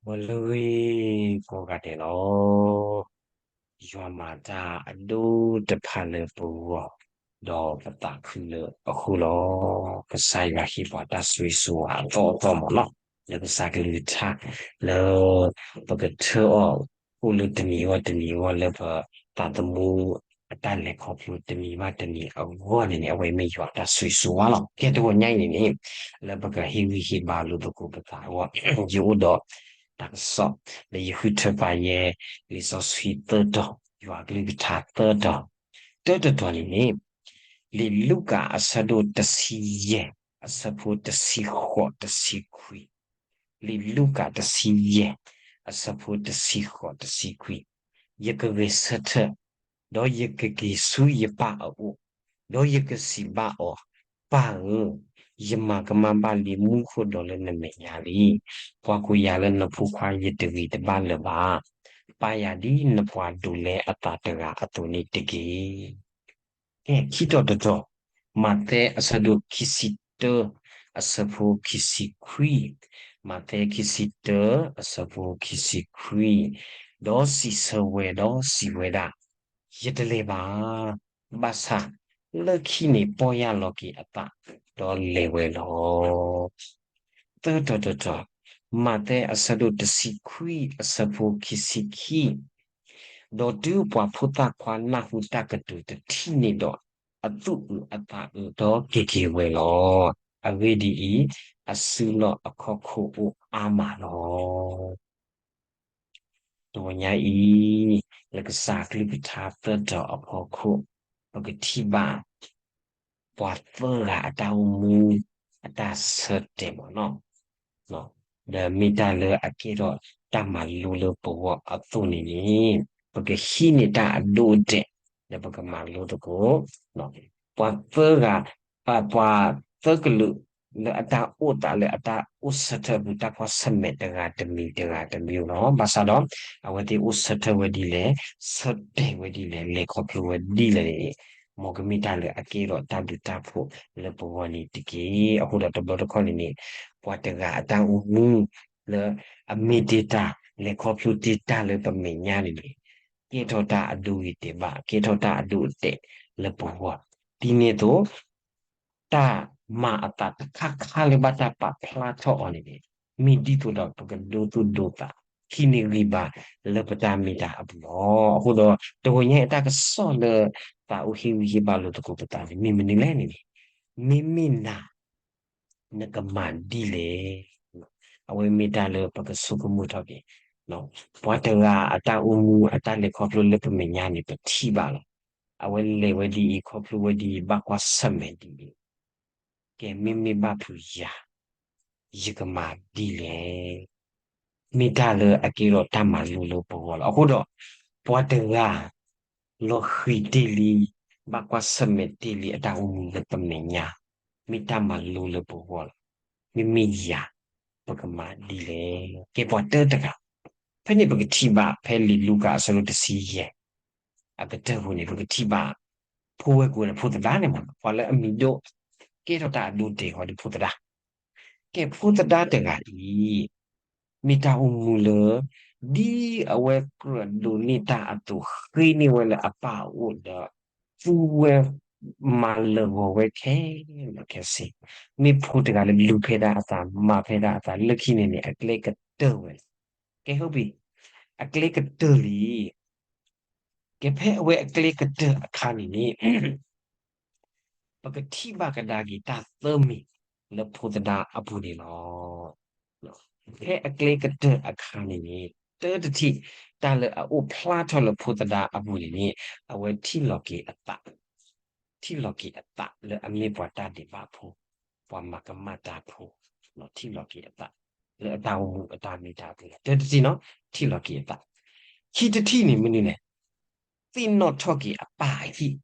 မ်လၢဂ့ၤကိးဂၤဒဲးလီၤ. ယွၤမၤတၢ်အဒိၣ်တဖၣ်လၢပဂီၢ်, ဒီးပသးခုလၢအဃိလီၤ. ကစၢ်ယွၤဟ့ၣ်ပှၤတၢ်ဆိၣ်ဂ့ၤဆိၣ်ဝါအသီအသီမ့ၢ်နီၤ, လၢကစၢ်ကလုၢ်ကထါ လၢပကထၢအီၤ အိၣ်လၢတနံၤဂီၢ်တနံၤဂီၢ်လၢပသးသမူ အတၢ်လဲၤခီဖျိတနံၤဘၣ်တနံၤအဂီၢ်န့ၣ်န့ၣ် အဝဲမ့ၢ်ယွၤတၢ်ဆိၣ်ဂ့ၤဆိၣ်ဝါလီၤ. ကဲတဂီၤညါအံၤန့ၣ်န့ၣ် လၢပကဟ့ၣ်ဂံၢ်ဟ့ၣ်ဘါလိာ်သကိးပသးအဂီၢ် ယအိၣ်ဒီးတၢ်ကစီၣ် လၢယဃုထၢပာ်ယဲ လံာ်စီဆှံသၢတီၤ, ယွၤကလုၢ်ကထါသၢတီၤ, တၢတတီၤန့ၣ်န့ၣ် လံာ်လူၤကၣ်အဆၢဒိၣ်တဆံယဲၢ် အဆၢဖိတဆံဃိးတဆံခွံ, လံာ်လူၤကၣ်တဆံယဲၢ် အဆၢဖိတဆံဃိးတဆံခွံ, ယကဂဲၤဆၢထၢၣ်, ဒီးယကက့ၤဆူယပၢ်အအိၣ်, ဒီးယကစံးဘၣ်အီၤ, ပၢ်ဧၢ, ယမၤကမၣ်ဘၣ်လံမူခိၣ်ဒီးလၢနမဲာ်ညါလံ. ပှၤကိးယၤလၢနဖိခွါယတဂ့ၤတဘၣ်လၢၤဘၣ်. ပၢ်ယၤဒ်နပှၤဒိးလဲအသးတဂၤအသိးန့ၣ်တက့ၢ်. ကဲ ခံတီၤတတီၤ, မးသဲအဆၢဒိၣ်ခံဆံတၢ အဆၢဖိခံဆံခွံ, မးသဲခံဆံတၢ အဆၢဖိခံဆံခွံ, ဒီးစံးဆၢဝဲဒီးစံးဝဲဒၣ်, ယတလဲၤဘၣ်, ဘၣ်ဆၣ်လၢခံန့ၣ်ပီၢ်ယၢ်လီၤက့ၤအသး ဒီးလဲၤဝဲလီၤ. သၢတီၤတတီၤ, မးသဲအဆၢဒိၣ်တဆံခွံ အဆၢဖိခံဆံခံ, ဒီးတုၤပှၤဖိသၣ်ခွါနၢ်ဟူတၢ်ကတိၤတထံၣ်န့ၣ်ဒီး, အသူၣ်အုးအသးအုးဒီးက့ၤက့ၤဝဲလီၤ. အဂ့ၢ်ဒ်အံၤ, အစုလီၢ်အခီၣ်ခိၣ်အိၣ်အါမးလီၤ. တဂီၤညါအံၤ, လၢကစၢ်ကလုၢ်ကထါသၢတီၤအဖီခိၣ်, ပကထံၣ်ဘၣ် ပှၤသၢဂၤအတၢ်အိၣ်မူ အတၢ်ဆၢတဲာ်မးနီၤ, ဒီးမ့ၢ်တၢ်လၢအကဲထီၣ်တၢ်မၤလိလၢပဂီၢ်အသိးန့ၣ်န့ၣ်, ပကဟံးန့ၢ်တၢ်အဒိအတဲာ် လၢပကမၤလိသကိး ပှၤသၢဂၤ, ပှၤသၢကလုာ် လၢအတၢ်အိၣ်သးလၢအတၢ်အိၣ်ဆၢထၢၣ်အပူၤ တၢ်ကွၢ်ဆၢၣ်မဲာ်တဂၤတမံၤတဂၤတမံၤလီၤ. ဘၣ်ဆၣ်ဒီး အဝဲသ့ၣ်အိၣ်ဆၢထၢၣ်ဝဲဒ်လဲၣ်, ဆၢတဲာ်ဝဲဒ်လဲၣ်, လဲၤခီဖျိဝဲဒ်လဲၣ်န့ၣ်, မ်ကမ့ၢ်တၢ်လၢအကဲထီၣ်တၢ်ဘျုးတၢ်ဖှိၣ်လၢပဂီၢ်န့ၣ်တက့ၢ်. အဃိဒီးတဘျီတခီၣ်န့ၣ်န့ၣ်, ပှၤတဂၤအတၢ်အိၣ်မူ လၢအမ့ၢ်တ့ၢ်တၢ် လဲၤခီဖျိတ့ၢ်တၢ်လၢပမဲာ်ညါန့ၣ်န့ၣ်, ကဲထီၣ်တၢ်အဒိဂ့ၤတဲာ်ဘၣ်, ကဲထီၣ်တၢ်အဒိအတဲာ်လၢပဂီၢ်, ဒ်န့ၣ်အသိး တၢ်မၤအသးတခါခါလၢဘၣ်တၢ်ပာ်ဖျါထီၣ်အီၤန့ၣ်န့ၣ်, မ့ၢ်ဒ်သိးဒီးပကဒိသူၣ်ဒိသး ဟံးန့ၢ်ဂံၢ်ဘါလၢပတၢ်မ့ၢ်တၢ်အပူၤလီၤ. အဃိဒီး တဂီၤညါအံၤတၢ်ကစီၣ်လၢ သးအိၣ်ဟ့ၣ်ဂံၢ်ဟ့ၣ်ဘါလိာ်သကိးပသးန့ၣ် မ့ၢ်မနုၤလဲၣ်န့ၣ်န့ၣ်, မ့မ့ၢ်နၤ နကမၤဒ်လဲၣ်. အဝဲမ့ၢ်တၢ်လၢပကဆိကမိၣ်ထီၣ်က့ၤ, ပှၤတဂၤအတၢ်အိၣ်မူအတၢ်လဲၤခီဖျိလၢပမဲာ်ညါန့ၣ် ပထံၣ်ဘၣ်လီၤ. အဝဲလဲၤဝဲဒ်အံၤ ခီဖျိဝဲဒ်အံၤ ဘၣ်ကွၢ်ဆၢၣ်မဲာ်ဒ်အံၤ, ကဲမ့မ့ၢ်ဘၣ်ဖုးယၤ ယကမၤဒ်လဲၣ်. မ့ၢ်တၢ်လၢအကဲထီၣ်တၢ်မၤလိလၢပဂီၢ်လီၤ. အဃိဒီး ပှၤတဂၤ လီၤဃံၤတ့ၢ်လံ, ဘၣ်ကွၢ်ဆၢၣ်မဲာ်တ့ၢ်လံအတၢ်အိၣ်မူလၢပမဲာ်ညါ, မ့ၢ်တၢ်မၤလိလၢပဂီၢ်လီၤ. မ့မ့ၢ်ယၤ ပကမၤဒ်လဲၣ်. ကဲပှၤတၢတဂၤ, ဖဲန့ၣ်ပကထံၣ်ဘၣ် ဖဲလံာ်လူၤကၣ်အဆၢဒိၣ်တဆံယဲၢ် အကတၢၢ်ပူၤန့ၣ် ပကထံၣ်ဘၣ် ဖိဝဲၢ်ကိးန့ၣ် ဖိသဒါန့ၣ်မး ပှၤလၢအမံၤဒိၣ် ကဲထီၣ်တၢ်အဒိတဲာ်ဃီဒီးဖိသဒါ, ကဲဖိသဒါတဂၤအံၤ မ့ၢ်တၢ်အိၣ်မူလၢ ဒ်အဝဲကြၢးဒိးန့ၢ်တၢ်အသိး ဃ့န့ၢ်ဝဲလၢအပၢ်အအိၣ်ဒီး သူဝဲ မၤလၢာ်ဂီၤဝဲခဲလၢာ်ခဲဆ့, မ့ၢ်ဖိတဂၤလၢလူၤဖဲဒၣ်အသး မၤဖဲဒၣ်အသး လၢခံန့ၣ်န့ၣ် အကျဲကတၢၢ်ဝဲလီၤ. ကဲဟုတ်ပြီ, အကျဲကတၢၢ်လံ. ကဲဖဲအဝဲအကျဲကတၢၢ်အခါန့ၣ်န့ၣ် ပကထံၣ်ဘၣ်ကဒါက့ၤတၢ်သၢမံၤလၢဖိသဒါအပူၤန့ၣ်လီၤ. ဖဲအကျဲကတၢၢ်အခါန့ၣ်န့ၣ် တၢတထံၣ် တၢ်လၢအအိၣ်ဖျါထီၣ်လၢဖိသဒါအပူၤန့ၣ်န့ၣ် အဝဲထံၣ်လီၤက့ၤအသး ထံၣ်လီၤက့ၤအသးလၢအမ့ၢ်ပှၤတၢ်ဒဲးဘးဖိ, ပှၤမၤကမၣ်တၢ်ဖိ, ထံၣ်လီၤက့ၤအသး လၢအတၢ်အိၣ်မူအတၢ်မ့ၢ်တၢ်တီလီၤ. တၢတထံၣ်နီၤ ထံၣ်လီၤက့ၤအသး, ခံတထံၣ်န့ၣ်မနုၤလဲၣ်, သ့ၣ်နီၣ်ထီၣ်က့ၤအပၢ်အဟံၣ်,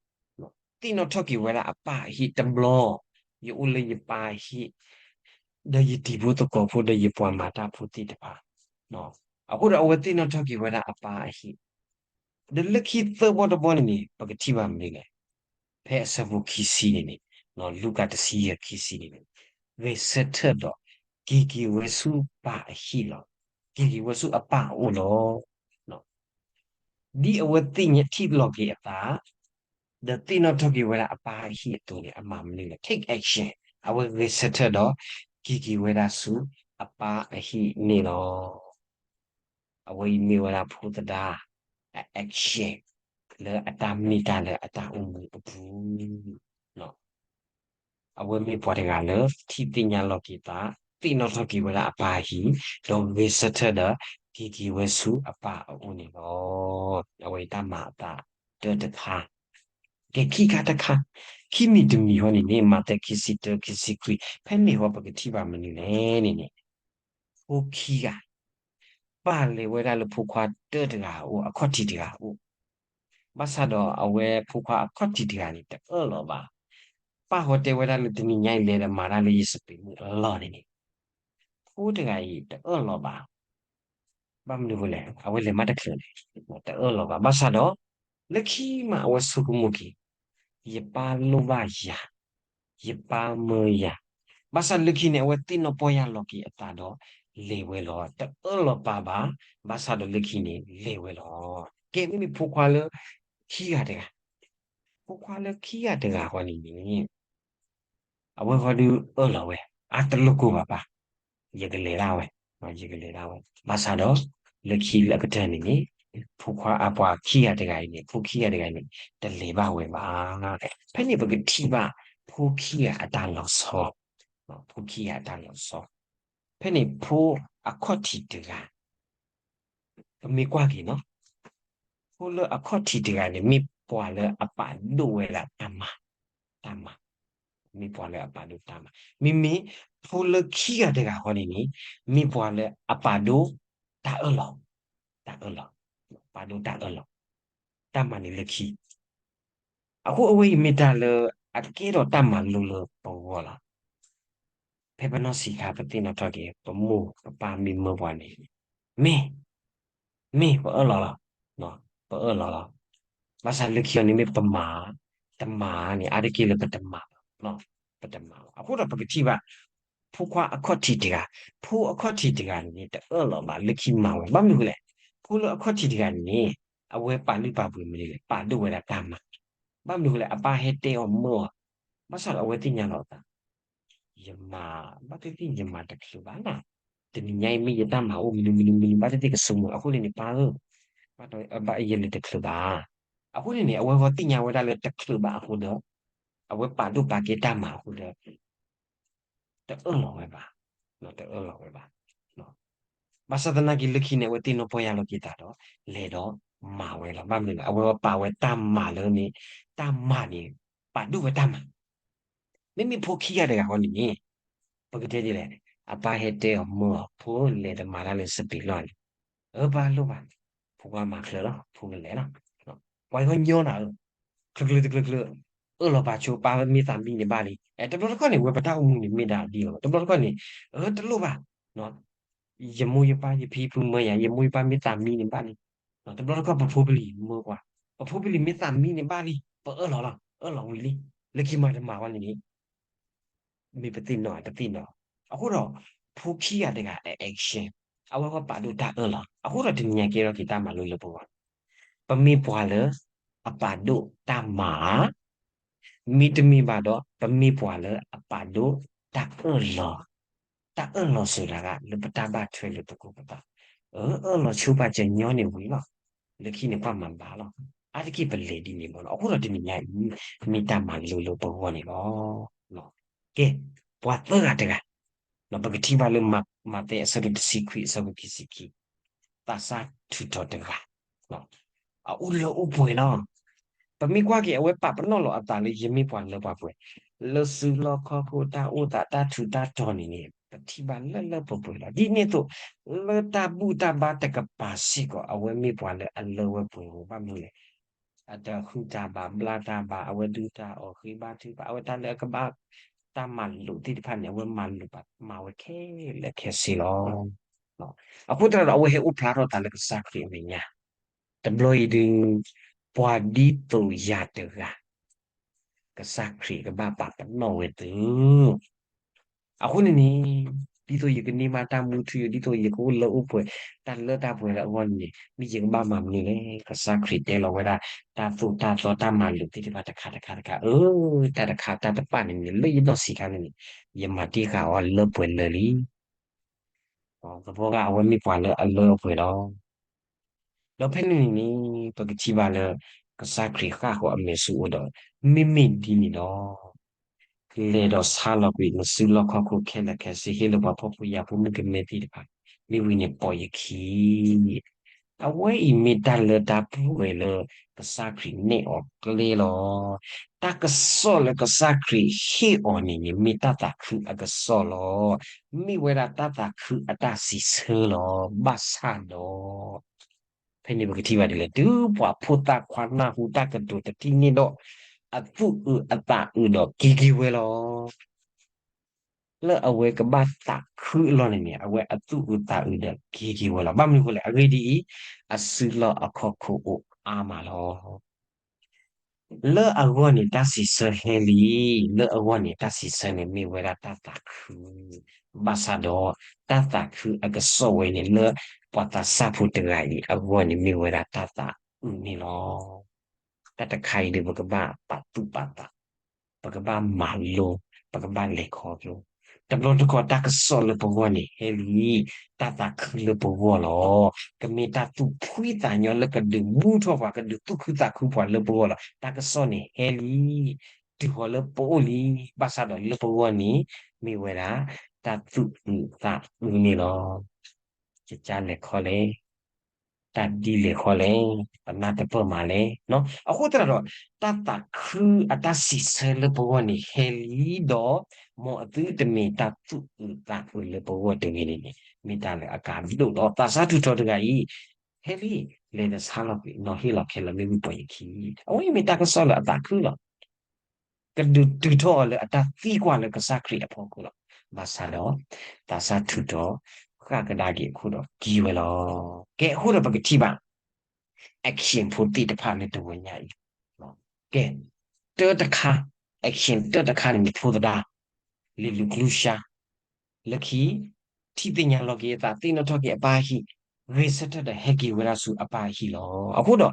သ့ၣ်နီၣ်ထီၣ်က့ၤဝဲဒၣ်အပၢ်အဟံၣ်တဘျီ, ယအိၣ်လၢယပၢ်အဟံၣ် ဒီးယတံၤဖိသကိးဖိဒီးယပှၤမၤတၢ်ဖိသ့ၣ်တဖၣ်, အဃိဒီးအဝဲသ့ၣ်နီၣ်ထီၣ်က့ၤဝဲဒၣ်အပၢ်အဟံၣ်, ဒီးလၢခံသၢဘီတဘီန့ၣ်န့ၣ် ပကထံၣ်ဘၣ်မနုၤလဲၣ်, ဖဲအဆၢဖိခံဆံန့ၣ်န့ၣ်, လူၤကၣ်တဆံယဲၢ်ခံဆံန့ၣ်န့ၣ်, ဂဲၤဆၢထၢၣ်ဒီး က့ၤက့ၤဝဲဆူပၢ်အဟံၣ်လီၤ. က့ၤက့ၤဝဲဆူအပၢ်အအိၣ်လီၤ. ဒ်အဝဲသ့ၣ်ညါထံၣ်လီၤက့ၤအသး ဒီးသ့ၣ်နီၣ်ထီၣ်က့ၤဝဲဒၣ်အပၢ်အဟံၣ်အသိးန့ၣ် အမၤမနုၤလဲၣ်, take action, အဝဲဂဲၤဆၢထၢၣ်ဒီး က့ၤက့ၤဝဲဒၣ်ဆူအပၢ်အဟံၣ်န့ၣ်လီၤ. အဝဲအံၤမ့ၢ်ဝဲဒၣ်ဖိသဒါအ action လၢအတၢ်မ့ၢ်တၢ်လၢအတၢ်အိၣ်မူအပူၤ အဝဲမ့ၢ်ပှၤတဂၤလၢ ထံၣ်သ့ၣ်ညါလီၤက့ၤသး, သ့ၣ်နီၣ်ထီၣ်က့ၤဝဲဒၣ်အပၢ်အဟံၣ်, ဒီးဂဲၤဆၢထၢၣ်ဒီး က့ၤက့ၤဝဲဆူအပၢ်အအိၣ်န့ၣ်လီၤ. အဝဲအံၤတၢ်မၤအသးတၢတခါ, ကဲခံခါတခါ, ခံမံၤတမံၤဃီန့ၣ်န့ၣ် မးသဲခံဆံတၢ ခံဆံခွံ, ဖဲန့ၣ်ဃီပကထံၣ်ဘၣ်မနုၤလဲၣ်န့ၣ်န့ၣ် ဖိခံဂၤ ပၢ်လဲၤဝဲဒၣ်လၢဖိခွါတၢတဂၤအအိၣ်, အခီၣ်ထံးတဂၤအအိၣ်, ဘၣ်ဆၣ်ဒီးအဝဲဖိခွါအခီၣ်ထံးတဂၤန့ၣ် တအၢၣ်လီၤဘၣ်. ပၢ်ဃီတဲဝဲဒၣ်လၢတနံၤညါအံၤလဲၤဒီးမၤတၢ်လၢယစပံးမုၢ်အလီၢ်န့ၣ်န့ၣ်, ဖိတဂၤအံၤတအၢၣ်လီၤဘၣ်. ဘၣ်မနုၤဃိလဲၣ်, အဝဲလဲၤမးတချုးန့ၣ် တအၢၣ်လီၤဘၣ်. ဘၣ်ဆၣ်ဒီး လၢခံမးအဝဲဆိကမိၣ်က့ၤ, ယပၢ်လိၣ်ဘၣ်ယၤ, ယပၢ်မၢယၤ, ဘၣ်ဆၣ်လၢခံန့ၣ် အဝဲသ့ၣ်နီၣ်ပီၢ်ယၢ်လီၤက့ၤအသးဒီး လဲၤဝဲလီၤ. တအၢၣ်လီၤပၢ်ဘၣ်, ဘၣ်ဆၣ်ဒီးလၢခံန့ၣ် လဲၤဝဲလီၤ. ကဲမ့မ့ၢ်ဖိခွါလၢခံဂၤတဂၤ, ဖိခွါလၢခံဂၤတဂၤဃီန့ၣ်န့ၣ် အဝဲဃီဒုးအၢၣ်လီၤဝဲ, အါတလိၣ်ကိၢ်ဘၣ်ပၢ်, ယကလဲၤဒၣ်ဝဲ, ယကလဲၤဒၣ်ဝဲ. ဘၣ်ဆၣ်ဒီး လၢခံလၢအကတၢၢ်န့ၣ်န့ၣ် ဖိခွါအပှၤခံဂၤတဂၤအံၤန့ၣ်, ဖိခံဂၤတဂၤအံၤန့ၣ် တလဲၤဘၣ်ဝဲဘၣ်. ဖဲန့ၣ်ပကထံၣ်ဘၣ် ဖိခံဂၤအတၢ်လီၤဆီ, ဖိခံဂၤအတၢ်လီၤဆီ. ဖဲန့ၣ်ဖိအခီၣ်ထံးတဂၤ ပမ့ၢ်ကွၢ်က့ၤနီၤ, ဖိလၢအခီၣ်ထံးတဂၤန့ၣ် မ့ၢ်ပှၤလၢအပာ်ဒိၣ်ဝဲဒၣ်တၢ်မၤ, တၢ်မၤ, မ့ၢ်ပှၤလၢအပာ်ဒိၣ်တၢ်မၤ. မ့မ့ၢ်ဖိလၢခံဂၤတဂၤဃီန့ၣ်န့ၣ် မ့ၢ်ပှၤလၢအပာ်ဒိၣ်တၢ်အၢၣ်လီၤ, တၢ်အၢၣ်လီၤ, ပာ်ဒိၣ်တၢ်အၢၣ်လီၤ, တၢ်မၤန့ၣ်လၢခံ အဃိအဝဲအံၤမ့ၢ်တၢ်လၢအကဲထီၣ်တၢ်မၤလိၤလိၤပဂီၢ်လီၤ. ဖဲပနီၢ်ဆံးခါပသ့ၣ်နီၣ်ထီၣ်က့ၤ ပမိၢ်ပပၢ်မ့ၢ်မၢပှၤန့ၣ်, မ့ၢ်, မ့ၢ်ပအၢၣ်လီၤလီၤ, ပအၢၣ်လီၤလီၤ. ဘၣ်ဆၣ်လၢခံအီၤန့ၣ်မ့ၢ်ပမၤ, တမၤန့ၣ် အါတက့ၢ်လၢပတမၤဘၣ်, ပတမၤဘၣ်. အဃိဒီးပကထံၣ်ဘၣ် ဖိခွါအခီၣ်ထံးတဂၤ, ဖိအခီၣ်ထံးတဂၤန့ၣ်န့ၣ် တအၢၣ်လီၤဘၣ် လၢခံမၤဝဲ. ဘၣ်မနုၤဃိလဲၣ်, ဖိလၢအခီၣ်ထံးတဂၤန့ၣ်န့ၣ် အဝဲပာ်လုၢ်ပာ်ပှ့ၤမနုၤလဲၣ်, ပာ်ဒိၣ်ဝဲဒၣ်တၢ်မၤ. ဘၣ်မနုၤဃိလဲၣ်, အပၢ်ဟဲတဲအီၤမၢအီၤ, ဘၣ်ဆၣ်ဒီးအဝဲသ့ၣ်ညါလီၤအသး ယမၤ, ဘၣ်သ့ၣ်သ့ၣ်ယမၤတချုးဘၣ်နၤ, တနံၤညါအံၤမ့ၢ်ယတၢ်မၤအိၣ်မနုၤမနုၤမနုၤ ဘၣ်သ့ၣ်သ့ၣ်ကဆိကမိၣ်အဃိန့ၣ်န့ၣ် ပၢ်ဧၢ, ဘၣ်ယလဲၤတချုးဘၣ်. အဃိန့ၣ်န့ၣ် အဝဲဃီသ့ၣ်ညါဝဲဒၣ်လၢတချုးဘၣ်အဃိဒီး အဝဲပာ်ဒိၣ်ပာ်ကဲတၢ်မၤအဃိဒီး တအၢၣ်လီၤဝဲဘၣ်, တအၢၣ်လီၤဝဲဘၣ်. ဘၣ်ဆၣ်သနာ်က့လၢခံန့ၣ် အဝဲသ့ၣ်နီၣ်ပီၢ်ယၢ်လီၤက့ၤသးဒီး လဲၤဒီးမၤဝဲလီၤ. ဘၣ်မနုၤလဲၣ်, အဝဲပာ်ဝဲတၢ်မၤလၢန့ၣ်, တၢ်မၤန့ၣ် ပာ်ဒိၣ်ဝဲတၢ်မၤ မ့မ့ၢ်ဖိခံဂၤတဂၤဃီန့ၣ်န့ၣ်, ပကတဲဒ်လဲၣ်, အပၢ်ဟဲတဲအီၤမၢအီၤ ဖိလဲၤတမၤတၢ်လၢစပံးလီၢ်န့ၣ်, အၢ ပၢ်လိၣ်ဘၣ်, ဖိခွါမၤချ့လီၤ ဖိကလဲၤလီၤ. ပှၤဟီညီနၤဧၢ, ချုးချုးတချုးချုး, အၢၣ်လီၤပာ်ဆိ ပၢ်မ့ၢ်သးမံန့ၣ်ဘၣ်လံ. တဘျီတခီၣ်န့ၣ် ဝဲပတၢ်အိၣ်မူန့ၣ်မ့ၢ်ဒၣ်ဒ်လီၤ. တဘျီတခီၣ်န့ၣ်, အၢ တလိၣ်ဘၣ် ယမိၢ်ယပၢ်ယဖံဖုမၢယၤ, ယမိၢ်ယပၢ်မ့ၢ်သးမံန့ၣ်ဘၣ်လံ. တဘျီတခီၣ်ပဖိပလံၤမၢပှၤ, ပဖိပလံၤမ့ၢ်သးမံန့ၣ်ဘၣ်လံ, ပအၢၣ်လီၤလီၤ, အၢၣ်လီၤဝံၤလံ. လၢခံမၤတမၤဝဲန့ၣ်န့ၣ် မ့ၢ်ပသ့ၣ်နီၣ်တသ့ၣ်နီၣ်. အဃိဒီး ဖိခံဂၤတဂၤအ action အဝဲဃီပာ်ဒိၣ်တၢ်အၢၣ်လီၤ. အဃိဒီးတနံၤညါကဲထီၣ်က့ၤတၢ်မၤလိလၢပဂီၢ်, ပမ့ၢ်ပှၤလၢအပာ်ဒိၣ်တၢ်မၤ မ့တမ့ၢ်ဘၣ်ဒီး ပမ့ၢ်ပှၤလၢအပာ်ဒိၣ်တၢ်အၢၣ်လီၤ, တၢ်အၢၣ်လီၤစၢၤတဂၤ လၢပတၢ်ဘၣ်ထွဲလၢပကအိၣ်ပသး, အၢၣ်လီၤဆိပာ်စၢၤညီန့ၣ်ဝံၤလီၤ. လၢခံန့ၣ်ပှၤမၤဘၣ်လီၤ. အါတက့ၢ်ပလဲၤဒ်န့ၣ်မ့ၢ်လီၤ. အဃိဒီးတနံၤညါအံၤ မ့ၢ်တၢ်မၤလိလၢပဂီၢ်န့ၣ်လီၤ. ကဲ, ပှၤသၢဂၤတဂၤ ပကထံၣ်ဘၣ်လၢ မးသဲအဆၢဒိၣ်တဆံခွံအဆၢဖိခံဆံခံ, သးစၢ်ထုးထီၣ်တဂၤ အအိၣ်လၢအိၣ်ပှဲၤလီၤ. ပမ့ၢ်ကွၢ်က့ၤ အဝဲပာ်ပနီၣ်လီၤအသးလၢယမ့ၢ်ပှၤလၢပှဲၤပှဲၤ, လၢစုလီၢ်ခီၣ်ခိၣ်တၢ်အိၣ်သးတၢ်ထူးတၢ်တီၤန့ၣ်န့ၣ် ပထံၣ်ဘၣ်လၢလၢပှဲၤပှဲၤလီၤ. ဒ်န့ၣ်အသိး လၢတၢ်ဘူၣ်တၢ်ဘါတကပၤစ့ၢ်ကီး အဝဲမ့ၢ်ပှၤလၢအလၢဝဲပှဲၤဝဲ ဘၣ်မနုၤလဲၣ် အတဃုတၢ်ဘၣ် ဘျါတၢ်ဘၣ် အဝဲဒုးတၢ်အီၣ်ဃ့ဘါထုကဖၣ် အဝဲတၢ်လၢအကဘၣ် တၢ်မၤလိာ်သ့ၣ်တဖၣ်န့ၣ် အဝဲမၤလိာ်ဘၣ် မၤဝဲခဲလၢာ်ခဲဆ့လီၤ. အဃိသတးဒီး အဝဲဟဲအိၣ်ဖျါထီၣ်သးလၢကစၢ်ခရံာ်အမဲာ်ညါ, တဘျီအံၤဒုး ပှၤဒ်သိးယၤတဂၤ ကစၢ်ခရံာ်ကဘၣ်ပာ်ပနီၣ်ဝဲသု အဃိန့ၣ်န့ၣ် ဒ်သိးယကန့ၢ်ဘၣ်တၢ်မူထူယိာ်, ဒ်သိးယကအိၣ်လၢအိၣ်ပှဲၤ တၢ်လၢတၢ်ပှဲၤလၢအဂီၢ်န့ၣ် မ့ၢ်ယကဘၣ်မၤမနုၤလဲၣ်. ကစၢ်ခရံာ်တဲလီၤဝဲဒၣ် တၢ်သိၣ်တၢ်သီတၢ်မၤလိာ်သ့ၣ်တဖၣ် တခါတခါတခါ, အၢ တၢ်တခါတၢ်တပာ်န့ၣ်န့ၣ် လၢယနီၢ်ဆံးခါန့ၣ်န့ၣ် ယမၤတ့ၢ်ဃာ်အီၤလၢပှဲၤလၢာ်လံ. သပှၢ်က အဝဲမ့ၢ်ပှၤလၢအလၢအပှဲၤလီၤ. ဒီးဖဲန့ၣ်န့ၣ်န့ၣ် ပကထံၣ်ဘၣ်လၢ ကစၢ်ခရံာ်ဃၣ်ဃီၤအမဲာ်ဆူအအိၣ်ဒီး မ့မ့ၢ်ဒ်န့ၣ်ဒီး လဲၤဒီးဆါလီၤကွံာ်နစုလီၢ်ခီၣ်ခိၣ်ခဲလၢာ်ခဲဆ့ ဟ့ၣ်လၢပှၤဖှီၣ်ဖိယာ်ဖိမုၣ်ကမဲသ့ၣ်တဖၣ်, မ့ၢ်ဝံၤန့ၣ်ပိာ်ယခံ အဝဲအံၤမ့ၢ်တၢ်လၢတၢ်ပှဲၤလၢ ကစၢ်ခရံာ်နဲၣ်အီၤကျဲလီၤ. တၢ်ကစီၣ်လၢကစၢ်ခရံာ်ဟ့ၣ်အီၤန့ၣ်န့ၣ် မ့ၢ်တၢ်သးခုအကစီၣ်လီၤ. မ့ၢ်ဝဲဒၣ်တၢ်သးခုအတၢ်စံးဆၢလီၤ. ဘၣ်ဆၣ်ဒီး ဖဲန့ၣ်ပကထံၣ်ဘၣ်ဒ်လဲၣ်, တုၤပှၤဖိသၣ်ခွါနၢ်ဟူတၢ်ကတိၤတထံၣ်န့ၣ်ဒီး အသူၣ်အုးအသးအုးဒီးက့ၤက့ၤဝဲလီၤ. လၢအဝဲကဘၣ်သးခုအလီၢ်န့ၣ်န့ၣ် အဝဲအသူၣ်အုးသးအုးဒီးက့ၤက့ၤဝဲလီၤ. ဘၣ်မနုၤအဃိလဲၣ်, အဂ့ၢ်ဒ်အံၤ, အစုလီၢ်အခီၣ်ခိၣ်အိၣ်အါမးလီၤ. လၢအဂီၢ်န့ၣ် တၢ်စံးဆၢဟဲလံ, လၢအဂီၢ်န့ၣ် တၢ်စံးဆၢန့ၣ်မ့ၢ်ဝဲဒၣ်တၢ်သးခု, ဘၣ်ဆၣ်ဒီး တၢ်သးခုအကစီၣ်ဝဲန့ၣ် လၢပှၤသးစၢ်ဖိတဂၤအံၤအဂီၢ်န့ၣ်မ့ၢ်ဝဲဒၣ်တၢ်သးအုးန့ၣ်လီၤ. တၢ်တခါအံၤဒီး ပကဘၣ်ပာ်သူၣ်ပာ်သး, ပကဘၣ်မၤလိ, ပကဘၣ်လဲၤခီဖျိ, တဘျီတခီၣ်တၢ်ကစီၣ်လၢပဂီၢ်န့ၣ်ဟဲလံ, တၢ်သးခုလၢပဂီၢ်လီၤ. ကမ့ၢ်တၢ်သူၣ်ဖှံသးညီလၢကဒုးဘူးထီၣ်ပှၤ ကဒုးသူၣ်ခုသးခုပှၤလၢပဂီၢ်လီၤ. တၢ်ကစီၣ်န့ၣ်ဟဲလံ, တုၤဃီၤလၢပအိၣ်လံ, ဘၣ်ဆၣ်ဒီးလၢပဂီၢ်န့ၣ် မ့ၢ်ဝဲဒၣ် တၢ်သူၣ်အုးသးအုးန့ၣ်လီၤ. ကစၢ်လဲၤခီလဲၣ်, တၢ်ဒ်လဲၣ်ခီလဲၣ်, ပနၢ်တပၢၢ်မးလဲၣ်. အဃိသတးဒီး တၢ်သးခုအတၢ်စံးဆၢလၢပဂီၢ်န့ၣ်ဟဲလံဒီး, မ်အသုတမ့ၢ်တၢ်သူၣ်အုးသးအုးလၢပဂီၢ်တဂ့ၤန့ၣ်န့ၣ် မ့ၢ်တၢ်လၢအကါဒိၣ်လီၤ. သးစၢ်ထူးထီၣ်တဂၤအံၤ ဟဲလံ, လဲၤဒီးဆါလီၤကွံာ် နီၤဟ့ၣ်လီၤခဲလၢာ် မ့ၢ်ဝံၤပိာ်ယခံ, အဝဲအံၤမ့ၢ်တၢ်ကစီၣ်လၢအသးခုလီၤ. ကဒုးတုၤထီၣ်အီၤလၢအတၢ်သံကွၢ်လၢကစၢ်ခရံာ်အဖီခိၣ်လီၤ. ဘၣ်ဆၣ်ဒီး သးစၢ်ထူးထီၣ် ဃၣ်ကဒါက့ၤအခိၣ်ဒီးက့ၤဝဲလီၤ. ကဲ အဃိဒီးပကထံၣ်ဘၣ် action ဖိသ့ၣ်တဖၣ်လၢတဝီညါအံၤ, ကဲ, တၢတခါ, action တၢတခါန့ၣ်မ့ၢ်ဖိသဒါ, လံၤလူၤကျူဆှါ, လၢခံ ထံၣ်သ့ၣ်ညါလီၤက့ၤအသး သ့ၣ်နီၣ်ထီၣ်က့ၤအပၢ်အဟံၣ်, ဂဲၤဆၢထၢၣ်ဒီးဟဲက့ၤဝဲဒၣ်ဆူအပၢ်အဟံၣ်လီၤ. အဃိဒီး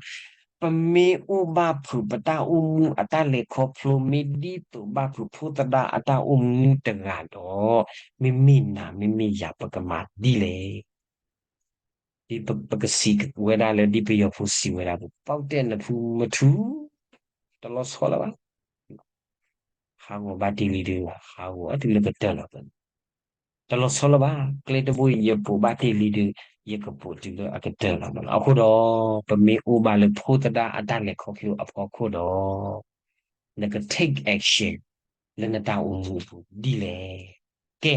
ပမ့ၢ်အိၣ်ဘၣ်ဖုးပတၢ်အိၣ်မူအတၢ်လဲၤခီဖျိ မ့ၢ်ဒ်သိးဘၣ်ဖုးဖိသဒါအတၢ်အိၣ်မူတဂၤဒီး, မ့မ့ၢ်နၤမ့မ့ၢ်ယၤ ပကမၤဒ်လဲၣ်. ဒ်ပကစံးဝဲဒၣ်လၢ ဒ်ပယီၤဖိစံးဝဲဒၣ် ပီးတဲာ်နဖူမထူ, တလီၤဆီလၢၤဘၣ်. ဟးဂီၤဘၣ်တ့ၢ်လံဒီး ဟးဂီၤတုၤလၢကတၢၢ်လီၤ. တလီၤဆီလၢၤဘၣ်, ကျဲတဘိအံၤ ယပိာ်ဘၣ်တ့ၢ်လံဒီး ယကပိာ်တုၤလၢအကတၢၢ်လီၤ. အဃိဒီး ပမ့ၢ်အိၣ်ဘၣ်လၢဖိသဒါအတၢ်လဲၤခီဖျိအဖီခိၣ်ဒီး နက take action လၢနတၢ်အိၣ်မူအပူၤဒ်လဲၣ်. ကဲ,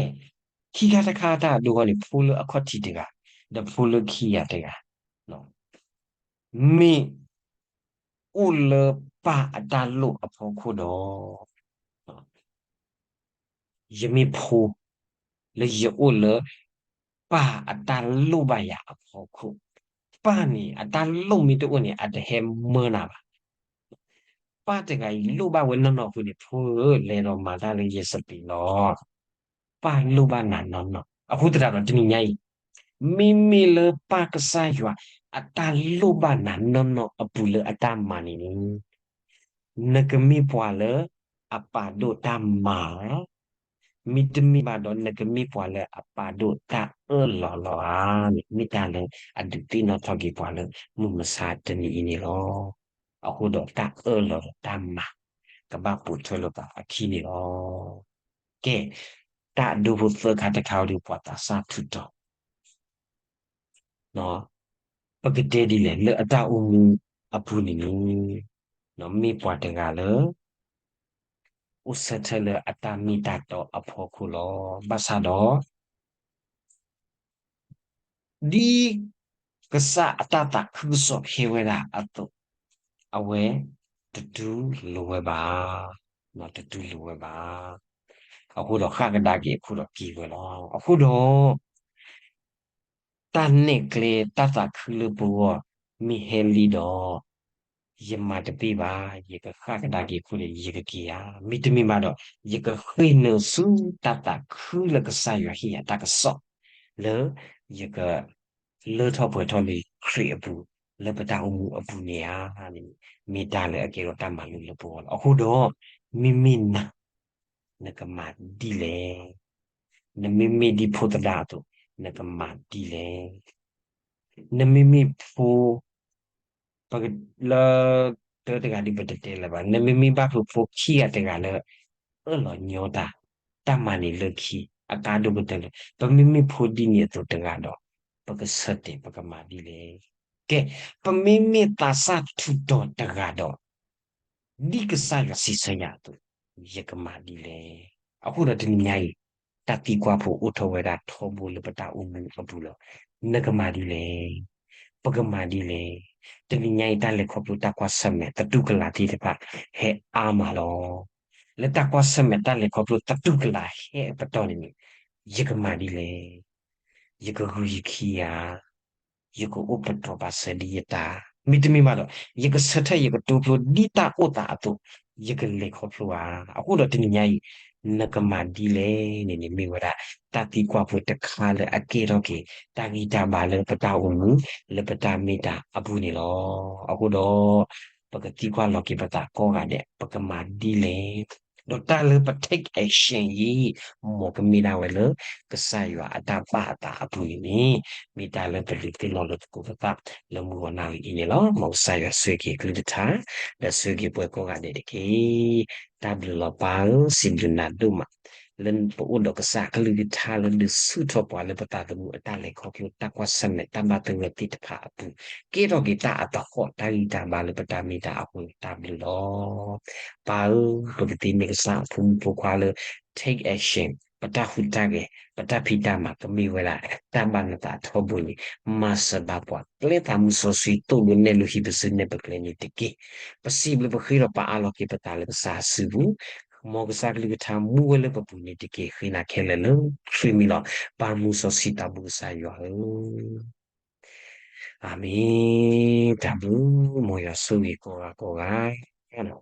ခံခါတခါတၢ်အဒိဃီန့ၣ် ဖိလၢအခီၣ်ထံးတဂၤ, ဒီးဖိလၢခံဂၤတဂၤ, မ့ၢ်အိၣ်လၢပၢ်အတၢ်လိၣ်အဖီခိၣ်ဒီး ယမ့ၢ်ဖိ လၢယအိၣ်လၢ ပၢ်အတၢ်လိၣ်ဘၣ်ယၤအဖီခိၣ်, ပၢ်န့ၣ် အတၢ်လိၣ်မ့ၢ်တအိၣ်န့ၣ် အတဟဲမၢနၤဘၣ်. ပၢ်တဂၤအံၤလိၣ်ဘၣ်ဝဲနီၢ်နီၢ်အဃိန့ၣ် ဖိဧၢ လဲၤဒီးမၤတၢ်လၢယစပံးလီၤ. ပၢ်လိၣ်ဘၣ်နၤနီၢ်နီၢ်. အဃိသတးဒီးတနံၤညါအံၤ မ့မ့ၢ်လၢပၢ်ကစၢ်ယွၤ အတၢ်လိၣ်ဘၣ်နၤနီၢ်နီၢ်အပူၤလၢအတၢ်မၤန့ၣ်န့ၣ် နကမ့ၢ်ပှၤလၢအပာ်ဒိၣ်တၢ်မၤဧါ, မ့တမ့ၢ်ဘၣ်ဒီး နကမ့ၢ်ပှၤလၢအပာ်ဒိၣ်တၢ်အၢၣ်လီၤလီၤဧါန့ၣ် မ့ၢ်တၢ်လၢအဒုးသ့ၣ်နီၣ်ထီၣ်က့ၤပှၤလၢမုၢ်မဆါတနံၤအံၤန့ၣ်လီၤ. အဃိဒီးတၢ်အၢၣ်လီၤဒီးတၢ်မၤ ကဘၣ်ပိာ်ထွဲလိာ်သးအခံန့ၣ်လီၤ. ကဲ, တၢ်အဒိဖိသၢခါတခါအံၤဒီး ပှၤသးစၢ်ထူးထီၣ် ပကတဲဒ်လဲၣ် လၢအတၢ်အိၣ်မူအပူၤန့ၣ်န့ၣ် မ့ၢ်ပှၤတဂၤလၢ အိၣ်ဆၢထၢၣ်လၢအတၢ်မ့ၢ်တၢ်တီအဖီခိၣ်လီၤ. ဘၣ်ဆၣ်ဒီး ဒ်ကစၢ်အတၢ်သးခုကစီၣ်ဟဲဝဲဒၣ်အသိး အဝဲတတူၢ်လိာ်ဝဲဘၣ်, တတူၢ်လိာ်ဝဲဘၣ်. အဃိဒီးဃၣ်ကဒါက့ၤအခိၣ်ဒီးက့ၤဝဲလီၤ. အဃိဒီး တၢ်နဲၣ်ကျဲ တၢ်သးခုလၢပဂီၢ်မ့ၢ်ဟဲလံဒီး ယမၤတသ့ဘၣ်, ယကဃၣ်ကဒါက့ၤအဃိန့ၣ် ယကက့ၤဧါ, မ့တမ့ၢ်ဘၣ်ဒီး ယကဃ့ၢ်နုာ်ဆူတၢ်သးခုလၢကစၢ်ယွၤဟ့ၣ်ယၤတၢ်ကစီၣ် လၢယကလၢထီၣ်ပှဲၤထီၣ်လၢခရံာ်အပူၤ လၢပတၢ်အိၣ်မူအပူၤန့ၣ်ဧါန့ၣ် မ့ၢ်တၢ်လၢအကဲထီၣ်တၢ်မၤလိလၢပဂီၢ်လီၤ. အဃိဒီး မ့မ့ၢ်နၤ နကမၤဒ်လဲၣ်. နမ့မ့ၢ်ဒ်ဖိသဒါအသိး နကမၤဒ်လဲၣ်. နမ့မ့ၢ်ဖိ လၢတၢတဂၤဒ်ပတတဲလၢၤဘၣ်, နမ့မ့ၢ်ဘၣ်ဖုးဖိခံဂၤတဂၤလၢ အၢၣ်လီၤညီတၢ် တၢ်မၤန့ၢ်လၢခံ အကါဒိၣ်ကတၢၢ်လၢ ပမ့မ့ၢ်ဖိဒ်န့ၣ်အသိးတဂၤဒီး ပကဆၢတဲာ်ပကမၤဒ်လဲၣ်. ကဲ, ပမ့မ့ၢ်သးစၢ်ထူးတီၤတဂၤဒီး ဒ်ကစၢ်ယွၤစံးဆၢယၤအသိး ယကမၤဒ်လဲၣ်. အဃိဒီးတနံၤညါအံၤ တၢ်သံကွၢ်ဖိအိၣ်ထီၣ်ဝဲဒၣ်ထီဘိလၢပတၢ်အိၣ်မူအပူၤလီၤ. နကမၤဒ်လဲၣ်. ပကမၤဒ်လဲၣ်. တနံၤညါအံၤ တၢ်လဲၤခီဖျိတၢ်ကွၢ်ဆၢၣ်မဲာ်သတူၢ်ကလာ်သ့ၣ်တဖၣ် ဟဲအါမးလီၤ. လၢတၢ်ကွၢ်ဆၢၣ်မဲာ်တၢ်လဲၤခီဖျိသတူၢ်ကလာ်ဟဲအပတီၢ်န့ၣ်န့ၣ် ယကမၤဒ်လဲၣ်. ယကဂုာ်ယခံဧါ, ယကအိၣ်ပတီၢ်ပာ်စၢၤဒ်ယတၢ်, မ့တမ့ၢ်ဘၣ်ဒီး ယကဆၢထၢၣ်ယကတိဖျိဒ်တၢ်အိၣ်သးအသိး ယကလဲၤခီဖျိဧါ. အဃိဒီးတနံၤညါအံၤ နကမၤဒ်လဲၣ်န့ၣ်န့ၣ် မ့ၢ်ဝဲဒၣ် တၢ်သံကွၢ်ဖိတခါလၢအကဲထီၣ်က့ၤ တၢ်ဂံၢ်တၢ်ဘါလၢပတၢ်အိၣ်မူ လၢပတၢ်မ့ၢ်တၢ်အပူၤန့ၣ်လီၤ. အဃိဒီး ပကသံကွၢ်လီၤက့ၤပသးကိးဂၤဒဲး ပကမၤဒ်လဲၣ်. ဒီးတၢ်လၢပ take action အံၤ မ်ကမ့ၢ်ဒၣ်ဝဲလၢ ကစၢ်ယွၤအတၢ်ဘၣ်အသးအပူၤန့ၣ်န့ၣ် မ့ၢ်တၢ်လၢပဒုးသ့ၣ်နီၣ်လိာ်သကိးပသး လၢမုၢ်ဂီၤနၣ်ရံၣ်အံၤန့ၣ်လီၤ. မ်ကစၢ်ယွၤဆိၣ်ဂ့ၤက့ၤအကလုၢ်ကထါ ဒီးဆိၣ်ဂ့ၤက့ၤပှၤကိးဂၤဒဲးတက့ၢ်. တၢ်ဘျုးလီၤပၢ်ဧၢ, စံးဘျုးနၤဒိၣ်မး လၢပအိၣ်ဒီးကစၢ်အကလုၢ်ကထါလၢဒုးဆူၣ်ထီၣ်ပှၤလၢပသးသမူအတၢ်လဲၤခီဖျိတၢ်ကွၢ်ဆၢၣ်မဲာ်တၢ်ဘၣ်သဂၢၢ်သ့ၣ်တဖၣ်အပူၤ ကဲထီၣ်က့ၤတၢ်အသဟီၣ်တၢ်ဂံၢ်တၢ်ဘါလၢပတၢ်မ့ၢ်တၢ်အဃိ တၢ်ဘျုးလီၤ. ပၢ်ဧၢ, ပကသ့မ့ၢ်ကစၢ်အဖိမုၣ်ဖိခွါလၢ take action ပတၢ်ဟူးတၢ်ဂဲၤ ပတၢ်ဖံးတၢ်မၤကမ့ၢ်ဝဲဒၣ် တၢ်ဘၣ်နသးထီဘိန့ၣ် မၤစၢၤဘၣ်ပှၤ ကျဲသးမုၢ်စီဆှံသိၣ်လိနဲၣ်လိဟံၣ်ပစုနဲၣ်ပကျဲန့ၣ်တက့ၢ်. ပစံးဘျုးပဃ့ဒီးပအးလီၤက့ၤပသးလၢကစၢ်အစုပူၤ မ်ကစၢ်ကလုၢ်ကထါမူဝဲလၢပပူၤန့ၣ်တက့ၢ်. ဃ့နၤခဲလၢာ်လၢခရံာ်မံၤလီၤ. ပၢ်မူစီဆှံသးဘိကစၢ်ယွၤဧၢ, အၤမ့ၣ်. တၢ်ဘျုး, မ်ယွၤဆိၣ်ဂ့ၤကိးဂၤကိးဂၤ.